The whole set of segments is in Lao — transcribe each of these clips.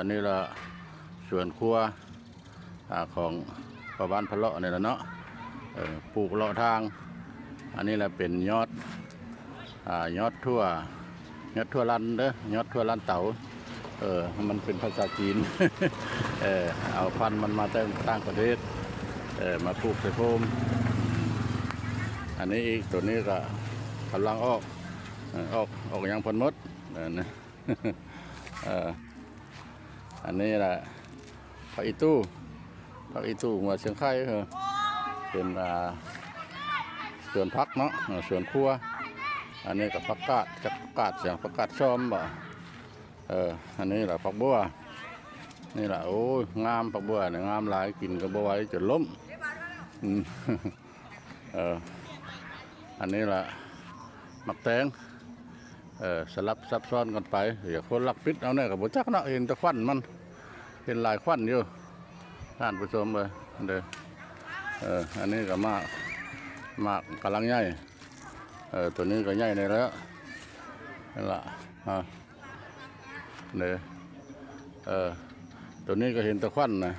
ອັນນີ້ລະສວນຄົວ ອາ ຂອງພໍ່ບ້ານພະເລາະນີ້ລະເນາະ ເອີ ປູກເລາະທາງ. ອັນນີ້ລະເປັນຍອດ ອາ ຍອດຖົ່ວ ຍອດຖົ່ວລັນເດີ ຍອດຖົ່ວລັນເຕົາ. ເອີ ມັນເປັນພາສາຈີນ ເອີ ເອົາພັນມັນມາແຕ່ຕ່າງປະເທດ ເອີ ມາປູກໃສ່ໂພມ. ອັນນີ້ອີກ ໂຕນີ້ກະກຳລັງອອກ ເອີ ອອກ ອອກຍັງບໍ່ທັນໝົດ ເອີ ເອີ ອັນນີ້ລະຜັກອີ່ຕູ່ ຜັກອີ່ຕູ່ຫົວຊຽງໄຄ ເອີ ເປັນ ອາ ສວນຜັກເນາະ ເອີ ສວນຄົວ. ອັນນີ້ກະຜັກກາດ ຈັກຜັກກາດຫຍັງ ຜັກກາດຊອມບໍ ເອີ ອັນນີ້ລະຜັກບົ່ວ ນີ້ລະ ໂອ້ຍ ງາມ ຜັກບົ່ວນີ້ງາມຫຼາຍ ກິນກະບໍ່ໄຫວຈົນລົ້ມ ອືມ ເອີ ອັນນີ້ລະໝາກແຕງ ເອີ ສະຫຼັບຊັບຊ້ອນກັນໄປ. ດຽວຄົນລັກປິດເອົາແນ່ກະບໍ່ຈັກເນາະ ເຫັນແຕ່ຄວັນມັນ ເຫັນຫຼາຍຄວັນຢູ່ ທ່ານຜູ້ຊົມເອີຍ ເດີ ເອີ ອັນນີ້ກະໝາກ ໝາກກຳລັງໃຫຍ່ ເອີ ໂຕນີ້ກະໃຫຍ່ແນ່ແລ້ວ ນັ້ນລະ ອາ ເດີ ເອີ ໂຕນີ້ກະເຫັນແຕ່ຄວັນນະ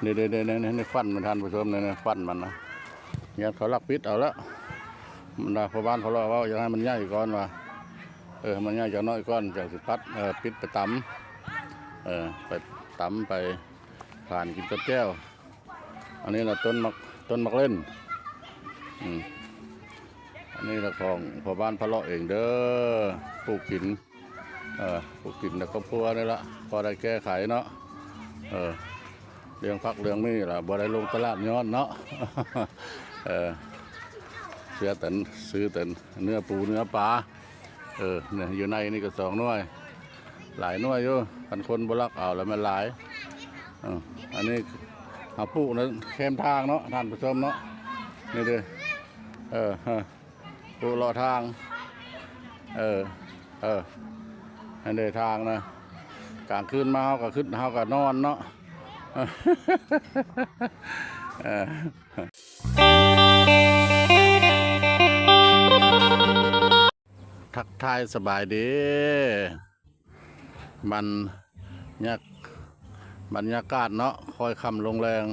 ນີ້ເດ້ ນີ້ ນີ້ ນີ້ ນີ້ຄວັນມັນ ທ່ານຜູ້ຊົມ ນີ້ ນີ້ຄວັນມັນນະ ຢ້ານເຂົາລັກປິດເອົາແລ້ວ ບັນດາພໍ່ບ້ານເຂົາເວົ້າ ຢາກໃຫ້ມັນໃຫຍ່ກ່ອນວ່າ ເອີ ໃຫ້ມັນໃຫຍ່ຈັກໜ້ອຍກ່ອນ ຈັ່ງຊິປັດ ເອີ ປິດໄປຕຳ ເອີ ໄປຕຳ ໄປຝານກິນກັບແຈ່ວ. ອັນນີ້ລະຕົ້ນໝາກ ຕົ້ນໝາກເລັ່ນ ອືມ ອັນນີ້ລະຂອງພໍ່ບ້ານພະເລາະເອງເດີ ປູກກິນ ເອີ ປູກກິນໃນຄອບຄົວນີ້ລະ ພໍໄດ້ແກ້ໄຂເນາະ ເອີ ເລື່ອງຜັກເລື່ອງມີລະ ບໍ່ໄດ້ລົງຕະຫຼາດຍ້ອນເນາະ ເອີ ເຊື່ອແຕ່ ຊື້ແຕ່ເນື້ອປູເນື້ອປາ ເອີ ນີ້ ຢູ່ໃນນີ້ກະສອງໜ່ວຍ ຫຼາຍໜ່ວຍຢູ່ ຄັນຄົນບໍ່ລັກເອົາລະແມ່ນຫຼາຍ. ເອີ ອັນນີ້ເຮົາປູກນະແຄມທາງເນາະ ທ່ານຜູ້ຊົມເນາະ ນີ້ເດີ ເອີ ເອີ ປູກເລາະທາງ ເອີ ເອີ ອັນເດທາງນະ ກາງຄືນມາເຮົາກະຄຶດ ເຮົາກະນອນເນາະ ເອີ ທັກທາຍສະບາຍດີ ບັນຍາ ບັນຍາກາດເນາະ ຄ້ອຍຄ່ຳລົງແລງ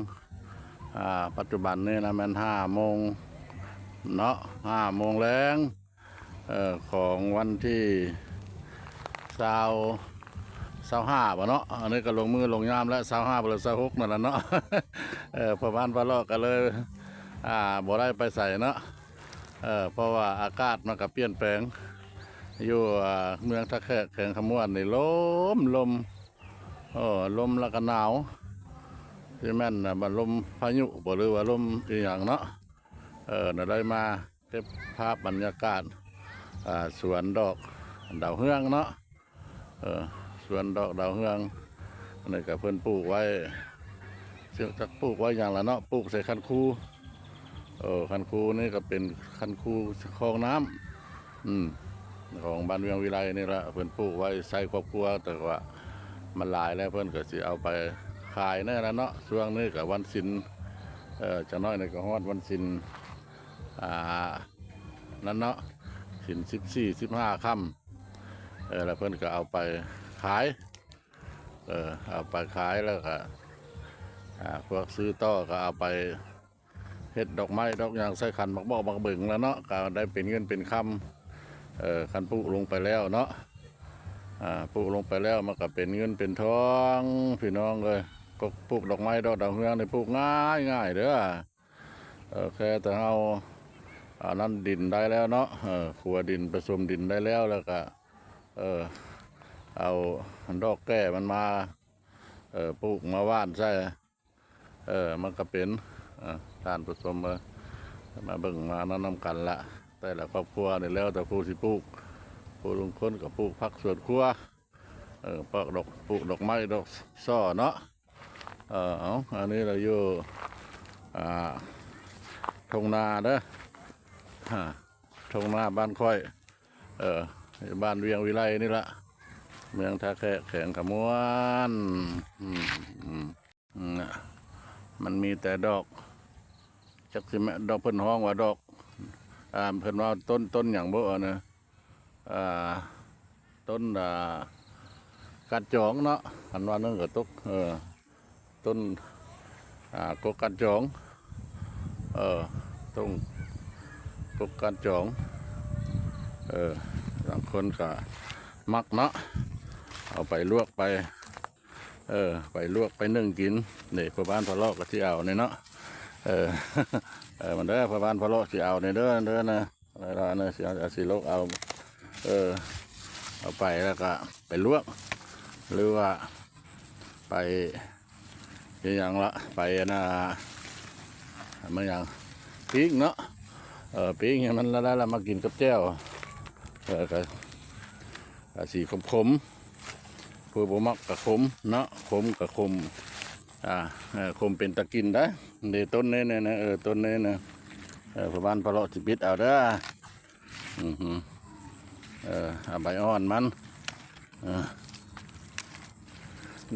ອາ ປັດຈຸບັນນີ້ນະແມ່ນຫ້າໂມງເນາະ ຫ້າໂມງແລງ ເອີ ຂອງວັນທີຊາວ ຊາວຫ້າບໍເນາະ ອັນນີ້ກະລົງມື້ລົງຍາມແລ້ວ ຊາວຫ້າບໍ່ ຫຼື ຊາວຫົກນັ້ນລະເນາະ ເອີ ພໍ່ບ້ານພະເລາະກະເລີຍ ອາ ບໍ່ໄດ້ໄປໃສເນາະ ເອີ ເພາະວ່າອາກາດມັນກະປ່ຽນແປງ ຢູ່ ອາ ເມືອງທ່າແຂກ ແຂວງຄຳມ່ວນນີ້ ລົມ ລົມ ເອີ ລົມລະກະໜາວ ຊິແມ່ນ ອາ ລົມພາຍຸບໍ ຫຼືວ່າລົມອີ່ຫຍັງເນາະ ເອີ ນະ ໄດ້ມາເກັບພາບບັນຍາກາດ ອາ ສວນດອກດາວເຮືອງເນາະ ເອີ ສວນດອກດາວເຮືອງ ອັນນີ້ກະເພິ່ນປູກໄວ້ ຈັກປູກໄວ້ຫຍັງລະເນາະ ປູກໃສ່ຄັນຄູ ເອີ ຄັນຄູນີ້ກະເປັນຄັນຄູຄອງນ້ຳ ອືມ ຂອງບ້ານວຽງວິໄລນີ້ລະ ເພິ່ນປູກໄວ້ໃຊ້ຄອບຄົວ ແຕ່ວ່າມັນຫຼາຍແລ້ວ ເພິ່ນກະຊິເອົາໄປຂາຍແນ່ລະເນາະ. ຊ່ວງນີ້ກະວັນສິນ ເອີ ຈັກໜ້ອຍນີ້ກະຮອດວັນສິນ ອາ ນັ້ນເນາະ ສິນສິບສີ່ ສິບຫ້າຄ່ຳ ເອີ ລະເພິ່ນກະເອົາໄປຂາຍ ເອີ ເອົາໄປຂາຍແລ້ວກະ ອາ ພວກຊື້ຕໍ່ກະເອົາໄປ ເຮັດດອກໄມ້ດອກຫຍັງໃສ່ຂັນໝາກເບົາະໝາກເບັງລະເນາະ ກະໄດ້ເປັນເງິນເປັນຄຳ ເອີ ຄັນປູກລົງໄປແລ້ວເນາະ ອາ ປູກລົງໄປແລ້ວມັນກະເປັນເງິນເປັນທອງ ພີ່ນ້ອງເອີຍ. ກະປູກດອກໄມ້ດອກດາວເຮືອງນີ້ປູກງ່າຍໆເດີ ເອີ ແຄ່ແຕ່ເຮົາ ອັນນັ້ນດິນໄດ້ແລ້ວເນາະ ເອີ ຂົວດິນປະສົມດິນໄດ້ແລ້ວ ແລ້ວກະ ເອີ ເອົາດອກແກ້ມັນມາ ເອີ ປູກມາຫວ່ານໃສ່ ເອີ ມັນກະເປັນ ເອີ ທ່ານຜູ້ຊົມເອີຍ ມາເບິ່ງມານຳກັນລະ ແຕ່ລະຄອບຄົວນີ້ແລ້ວແຕ່ຜູ້ຊິປູກ ຜູ້ລາງຄົນກະປູກຜັກສວນຄົວ ເອີ ປູກດອກ ປູກດອກໄມ້ດອກສໍ່ເນາະ ເອີ ເອົາ ອັນນີ້ລະຢູ່ ອາ ທົ່ງນາເດີ ອາ ທົ່ງນາບ້ານຂ້ອຍ ເອີ ບ້ານວຽງວິໄລນີ້ລະ ເມືອງທ່າແຂກ ແຂວງຄຳມ່ວນ ອືມ ອືມ ອືມ ມັນມີແຕ່ດອກ ຈັກຊິແມ່ນດອກ ເພິ່ນຮ້ອງວ່າດອກ ອາ ເພິ່ນວ່າຕົ້ນ ຕົ້ນຫຍັງບໍ່ ອັນນະ ອາ ຕົ້ນ ອາ ກ ການຈອງເນາະ ຄັນວ່າໜຶ່ງກໍຕົກ ເອີ ຕົ້ນ ອ່າ ກົກການຈອງ ເອີ ຕົ້ນກົກການຈອງ ເອີ ບາງຄົນກໍມັກເນາະ ເອົາໄປລວກໄປ ເອີ ໄປລວກໄປໜຶ້ງກິນ. ນີ້ພໍ່ບ້ານພາເລາະກໍຊິເອົານີ້ເນາະ ເອີ ເອີ ມັນເດີ ພໍ່ບ້ານພາເລາະຊິເອົານີ້ເດີ ເດີນະ ເວລານີ້ຊິເອົາ ຊິລວກເອົາ ເອີ ເອົາໄປແລ້ວກໍໄປລວກ ຫຼືວ່າໄປ ອີຫຍັງລະ ໄປອັນນ່າ ມັນຫຍັງ ປີ້ງເນາະ ເອີ ປີ້ງໃຫ້ມັນລະລາຍ ລະມາກິນກັບແຈ່ວ ເອີ ກະ ກະຊິຂົມໆ ຜູ້ບໍ່ມັກກະຂົມເນາະ ຂົມກະຂົມ ອ່າ ເອີ ຂົມເປັນຕາກິນໄດ໋. ເດ ຕົ້ນນີ້ນະ ເອີ ຕົ້ນນີ້ນະ ເອີ ພໍ່ບ້ານພາເລາະຊິປິດເອົາເດີ. ອື ເອີ ເອົາໃບອ່ອນມັນ ເອີ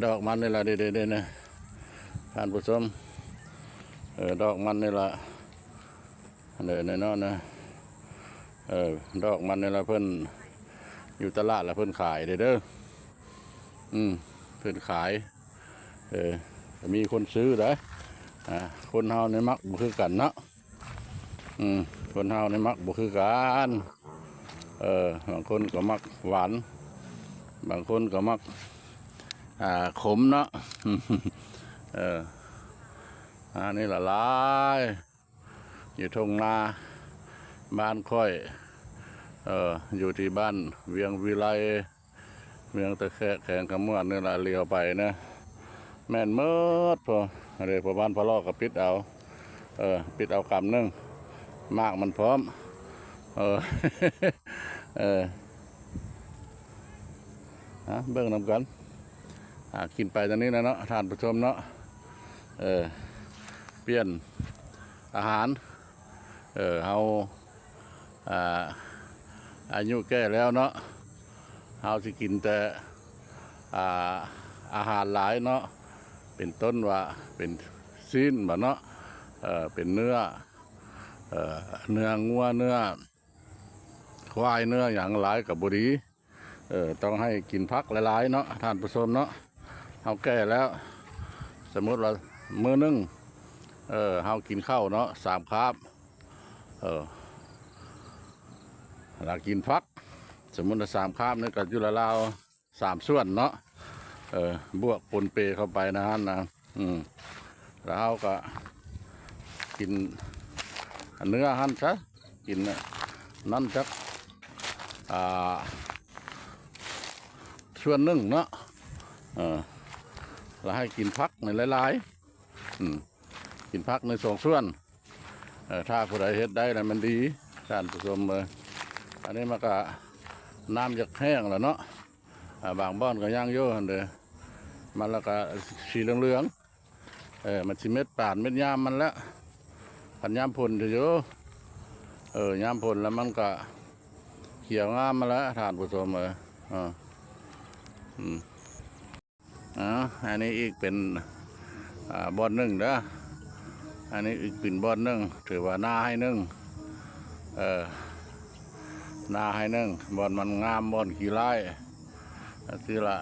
ດອກມັນນີ້ລະ ເດ້ໆໆ ທ່ານຜູ້ຊົມ ເອີ ດອກມັນນີ້ລະ ເດ້ ແນ່ນອນນະ ເອີ ດອກມັນນີ້ລະ ເພິ່ນຢູ່ຕະຫຼາດລະເພິ່ນຂາຍເດ້ ເດີ ອື ເພິ່ນຂາຍ ເອີ ມີຄົນຊື້ໄດ໋ ອ່າ ຄົນເຮົານີ້ມັກບໍ່ຄືກັນເນາະ. ອືມ ຄົນເຮົານີ້ມັກບໍ່ຄືກັນ ເອີ ບາງຄົນກໍມັກຫວານ ບາງຄົນກໍມັກ ອ່າ ຂົມເນາະ ເອີ ອັນນີ້ລະຫຼາຍ ຢູ່ທົ່ງນາບ້ານຂ້ອຍ ເອີ ຢູ່ທີ່ບ້ານວຽງວິໄລ ເມືອງຕະແຄະ ແຂວງຄຳມ່ວນນີ້ລະ ຫຼຽວໄປນະ ແມ່ນໝົດ. ພໍເດ້ ພໍ່ບ້ານພາເລາະກໍປິດເອົາ ເອີ ປິດເອົາກຳໜຶ່ງ ໝາກມັນພ້ອມ ເອີ ເອີ ຫາ ເບິ່ງນຳກັນ ຫາກິນໄປຈັ່ງນີ້ນະເນາະ ທ່ານຜູ້ຊົມເນາະ ເອີ ປ່ຽນອາຫານ ເອີ ເຮົາ ອ່າ ອາຍຸແກ່ແລ້ວເນາະ ເຮົາຊິກິນແຕ່ ອ່າ ອາຫານຫຼາຍເນາະ ເປັນຕົ້ນວ່າເປັນຊີ້ນບໍເນາະ ເອີ ເປັນເນື້ອ ເນື້ອງົວ ເນື້ອຄວາຍ ເນື້ອຫຍັງຫຼາຍກໍບໍ່ດີ. ເອີ ຕ້ອງໃຫ້ກິນຜັກຫຼາຍໆເນາະ ທ່ານຜູ້ຊົມເນາະ ເຮົາແກ່ແລ້ວ ສົມມຸດວ່າມື້ໜຶ່ງ ເອີ ເຮົາກິນເຂົ້າເນາະ ສາມຄາບ ເອີ ລະກິນຜັກ ສົມມຸດວ່າສາມຄາບນີ້ກໍຢູ່ລາວໆ ສາມສ່ວນເນາະ ເອີ ບວກປົນເປເຂົ້າໄປນະຫັ້ນນະ ອືມ ລະເຮົາກໍກິນເນື້ອຫັ້ນຊະ ກິນນັ້ນຈັກ ອ່າ ສ່ວນໜຶ່ງເນາະ ເອີ ລະໃຫ້ກິນຜັກນີ້ຫຼາຍໆ ອືມ ກິນຜັກນີ້ສອງສ່ວນ ເອີ ຖ້າຜູ້ໃດເຮັດໄດ້ລະມັນດີ ທ່ານຜູ້ຊົມເອີຍ. ອັນນີ້ມັນກະ ນ້ຳຢາກແຫ້ງແລ້ວເນາະ ອ່າ ບາງບ່ອນກໍຍັງຢູ່ຫັ້ນເດ້ ມັນລະກະສີເຫຼືອງໆ ເອີ ມັນຊິເມັດປານເມັດຍາມມັນແຫຼະ ຄັນຍາມຝົນຊິຢູ່ ເອີ ຍາມຝົນລະມັນກະຂຽວງາມຫັ້ນແຫຼະ ທ່ານຜູ້ຊົມເອີຍ ເອີ ອືມ. ອ່າ ອັນນີ້ອີກເປັນ ອ່າ ບ່ອນໜຶ່ງເດີ ອັນນີ້ອີກເປັນບ່ອນໜຶ່ງ ຖືວ່ານາໄຮ່ໜຶ່ງ ເອີ ນາໄຮ່ໜຶ່ງ ບ່ອນມັນງາມ ບ່ອນຂີ້ລ້າຍ ຈັ່ງຊີ້ລະ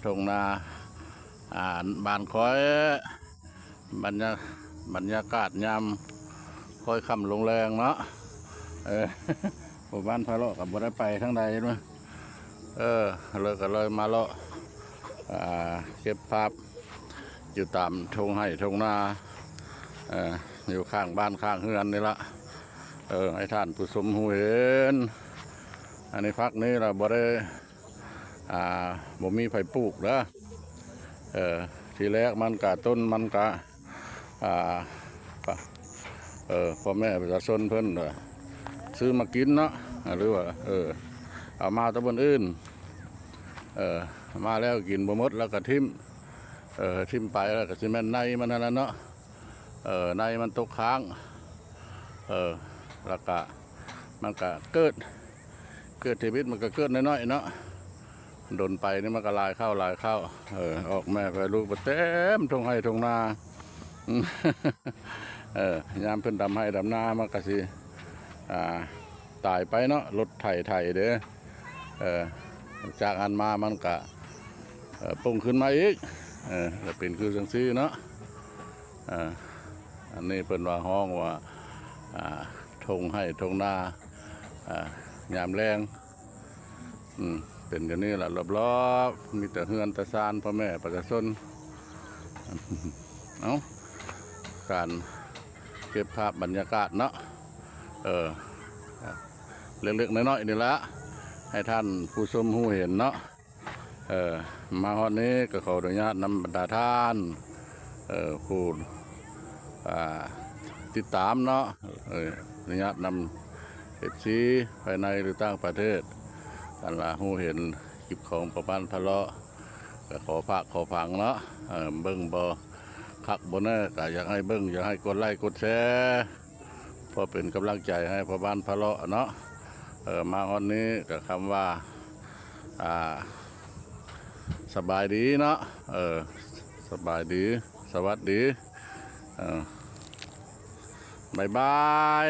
ທົ່ງນາ ອ່າ ບ້ານຂ້ອຍ ບັນຍາ ບັນຍາກາດຍາມຄ້ອຍຄ່ຳລົງແລງເນາະ ເອີ ຜູ້ບ້ານພາເລາະກໍບໍ່ໄດ້ໄປທາງໃດເນາະ ເອີ ເລີຍກໍເລີຍມາເລາະ ອ່າ ເກັບພາບຢູ່ຕາມທົ່ງໄຮ່ທົ່ງນາ ເອີ ຢູ່ຂ້າງບ້ານຂ້າງເຮືອນນີ້ລະ ເອີ ໃຫ້ທ່ານຜູ້ຊົມຮູ້ເຫັນ ອັນນີ້ພັກນີ້ລະບໍ່ໄດ້ ອ່າ ບໍ່ມີໃຜປູກເດີ ເອີ ທີແລກມັນກະ ຕົ້ນມັນກະ ອ່າ ເອີ ພໍ່ແມ່ປະຊາຊົນເພິ່ນ ເອີ ຊື້ມາກິນເນາະ ຫຼືວ່າ ເອີ ເອົາມາແຕ່ບ່ອນອື່ນ ເອີ ມາແລ້ວກິນບໍ່ໝົດແລ້ວກະຖິ້ມ ເອີ ຖິ້ມໄປແລ້ວກະຊິແມ່ນໃນມັນຫັ້ນລະເນາະ ເອີ ໃນມັນຕົກຄ້າງ ເອີ ແລ້ວກະ ມັນກະເກີດ ເກີດທີວິດມັນກໍເກີດນ້ອຍໆເນາະ ດົນໄປນີ້ມັນກໍຫຼາຍເຂົ້າຫຼາຍເຂົ້າ ເອີ ອອກແມ່ແຜ່ລູກໄປເຕັມທົ່ງໄຮ່ທົ່ງນາ ເອີ ຍາມເພິ່ນດຳໄຮ່ດຳນາມັນກໍຊິ ອ່າ ຕາຍໄປເນາະ ລົດໄຖໄຖເດ້ ເອີ ຈາກຫັ້ນມາມັນກໍ ເອີ ປົງຂຶ້ນມາອີກ ເອີ ແລ້ວເປັນຄືຈັ່ງຊີ້ເນາະ. ເອີ ອັນນີ້ເພິ່ນວ່າ ຮ້ອງວ່າ ອ່າ ທົ່ງໄຮ່ທົ່ງນາ ອ່າ ຍາມແລງ ອືມ ເປັນຢ່າງນີ້ລະ ລອບໆ ມີແຕ່ເຮືອນແຕ່ຊານ ພໍ່ແມ່ປະຊາຊົນ. ເອົ້າ ການເກັບພາບບັນຍາກາດເນາະ ເອີ ເລັກໆ ນ້ອຍໆ ນີ້ລະ ໃຫ້ທ່ານຜູ້ຊົມຮູ້ເຫັນເນາະ. ເອີ ມາຮອດນີ້ກໍຂໍອະນຸຍາດນຳບັນດາທ່ານ ເອີ ຜູ້ ອ່າ ຕິດຕາມເນາະ ເອີ ອະນຸຍາດນຳເອັຟຊີພາຍໃນ ຫຼື ຕ່າງປະເທດ ອັນວ່າຮູ້ເຫັນຄລິບຂອງພໍ່ບ້ານພາເລາະ ກໍຂໍຝາກຂໍຝັງເນາະ ເອີ ເບິ່ງບໍ່ຄັກບໍ່ແນ່ ກໍຢາກໃຫ້ເບິ່ງ ຢາກໃຫ້ກົດໄລກົດແຊ ເພື່ອເປັນກຳລັງໃຈໃຫ້ພໍ່ບ້ານພາເລາະເນາະ. ເອີ ມາຮອດນີ້ກໍຄຳວ່າ ອ່າ ສະບາຍດີເນາະ ເອີ ສະບາຍດີ ສະຫວັດດີ ເອີ ບາຍບາຍ.